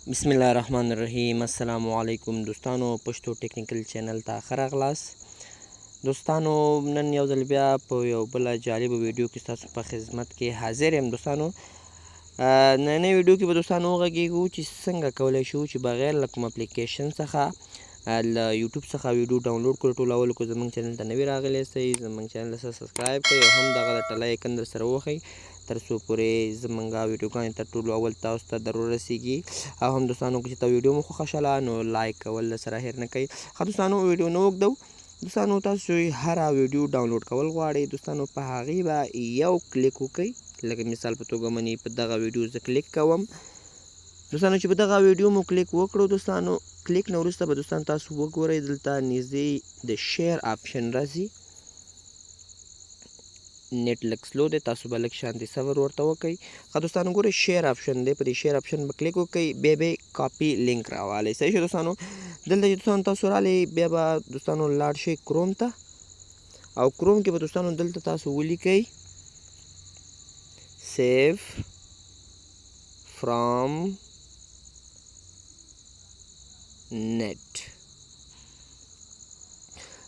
بسم الله الرحمن الرحیم. السلام علیکم دوستانو، پښتو ټیکنیکل چینل ته ښه راغلاست. دوستانو، نن یو ځل بیا په یو بله جالبه ویډیو کې ستاسو په خدمت کې حاضر یم. دوستانو، نننۍ ویډیو کې به دوستانو وغږېږو چې څنګه کولی شو چې بغیر له کوم اپلیکیشن څخه له یوټیوب څخه ویډیو ډاونلوډ کړو. ټول اول که زمونږ چینل ته نوي راغلي یاستئ، زمونږ چینل سره subscribe کړئ او هم دغه د ټلی icon در سره وښئ تر څو پورې زمونږ ویډیوګانې تر ټولو اول تاسو ته در ورسېږي. او هم دوستانو، که چېرته ویډیو مو خوښه شوله نو like کول له سره هېر نه کړئ. ښه دوستانو، ویډیو نه اوږدو. دوستانو، تاسو هره ویډیو ډاونلوډ کول غواړئ، دوستانو په هغې به یو کلیک وکړئ. لکه مثال په توګه منی په دغه ویډیو زه کلیک کوم. دوستانو، چې په دغه ویډیو مو کلیک وکړو، دوستانو کلیک نه وروسته به دوستان تاسو وګورئ دلته نږدې د share option راځي. نت لږ slow دی، تاسو به لږ شانتې صبر ورته وکړئ. ښه دوستانو، ګورئ share option دی، په دې share option به کلیک وکړئ، بیا به copy link راوالئ. صحیح شو دوستانو؟ دلته چې دوستانو تاسو رالئ، بیا به دوستانو لاړ شئ کروم ته، او کروم کې به دوستانو دلته تاسو ولیکئ save from net.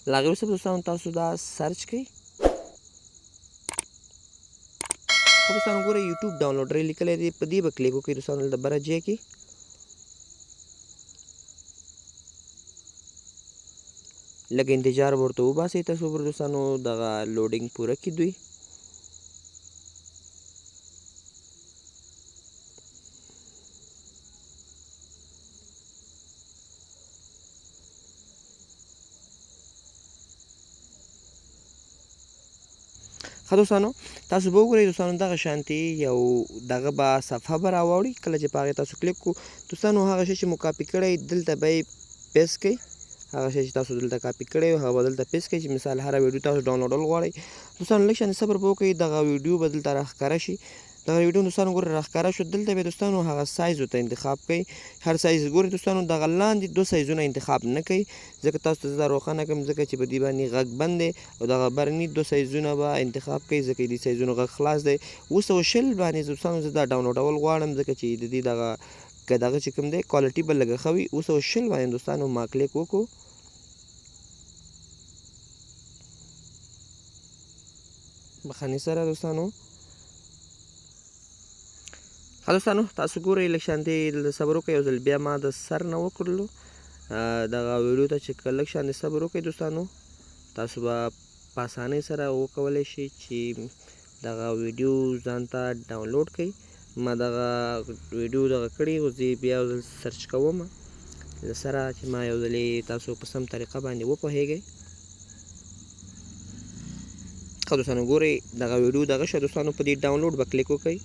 له هغې وروسته دوستانو تاسو دا search کړئ. خو دوستانو ګورئ یوټیوب downloader یې لیکلی دی، په دې به کلیک وکړئ دوستانو. دلته بره جای کې لږ انتظار به ورته وباسئ تاسو پر دوستانو دغه loading پوره کړي دوی. ښه دوستانو، تاسو به وګورئ دوستانو دغه شانتې یو دغه به صفحه به راواوړي. کله چې په هغې تاسو کلیک کړو دوستانو، هغه شی چې مو کاپي کړی دلته به یې paste کړئ. هغه شی چې تاسو دلته کاپي کړی هغه به دلته paste کړئ. چې مثال هره ویډیو تاسو ډاونلوډول غواړئ دوستانو، لږ شانتې صبر به وکړئ، دغه ویډیو به دلته راښکاره شي. دغه ویډیو دوستانو ګورئ راښکاره شو. دلته به دوستانو هغه سایز ورته انتخاب کړئ. هر سایز ګورئ دوستانو، دغه لاندې دوه سایزونه انتخاب نه کړئ، ځکه تاسو ته زه دا روښانه کړم، ځکه چې په دې باندې غږ بند دی، او دغه برني دوه سایزونه به انتخاب کړئ، ځکه دې سایزونو غږ خلاص دی. 720 باندې دوستانو زه دا ډاونلوډول غواړم، ځکه چې د دې دغه که دغه چې کوم دی quality به لږه ښه وي. 720 باندې دوستانو ما کلیک وکړو. بخښنې سره دوستانو. ښه دوستانو، تاسو ګورئ لږ شانتې دلته صبر وکړئ. یو ځل بیا ما د سر نه وکړلو دغه ویډیو ته، چې که لږ شانتې صبر وکړئ دوستانو، تاسو به په اسانۍ سره وکولی شئ چې دغه ویډیو ځان ته ډاونلوډ کړئ. ما دغه ویډیو دغه کړې، خو زه یې بیا یو ځل search کوم له سره چې ما یو ځلې تاسو په سم طریقه باندې وپوهېږئ. ښه دوستانو، ګورئ دغه ویډیو دغه شوه دوستانو. په دې ډاونلوډ به کلیک وکړئ.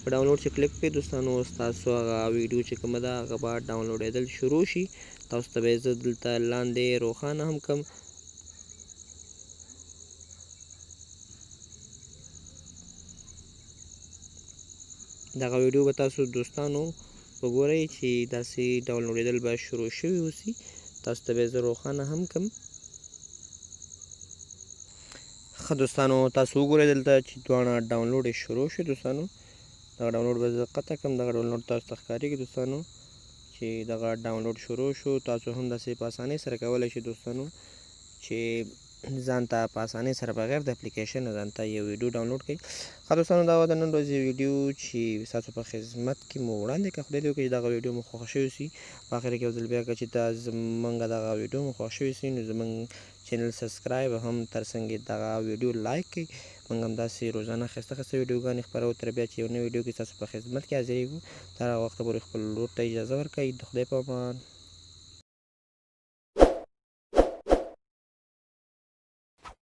په ډاونلوډ چې کلیک کړئ دوستانو، ستاسو هغه ویډیو چې کومه ده هغه به ډاونلوډېدل شروع شي. تاسو ته به یې زه دلته لاندې روښانه هم کړم. دغه ویډیو به تاسو دوستانو وګورئ چې داسې ډاونلوډېدل به شروع شوي اوسي. تاسو ته به یې زه روښانه هم کړم. ښه دوستانو، تاسو وګورئ دلته چې دواړه ډاونلوډ یې شروع شو دوستانو. دغه ډاونلوډ به زه قطع کړم. دغه ډاونلوډ تاسو ته ښکارېږي دوستانو چې دغه ډاونلوډ شروع شو. تاسو هم داسې په اسانۍ سره کولی شئ دوستانو چې ځان ته په اسانۍ سره بغیر د اپلیکیشن ځان ته یو ویډیو ډاونلوډ کړئ. ښه دوستانو، دا وه د نن ورځې ویډیو چې ستاسو په خدمت کې مو وړاندې کړه. خدای دې وکړي چې دغه ویډیو مو خوښه شوې سي. په اخر کې یو ځل بیا که چې دا زمونږ دغه ویډیو مو خوښه شوې سي نو زمونږ چینل subscribe هم ترڅنګ دغه ویډیو like کړئ. موږ همداسې روزانه ښایسته ښایسته ویډیوګانې خپروو. تر بیا چې یو نوې ویډیو کې ستاسو په خدمت کې حاضرېږو، تر هغه وخته پورې خپل ورور ته اجازه ورکړئ. د خدای په امان.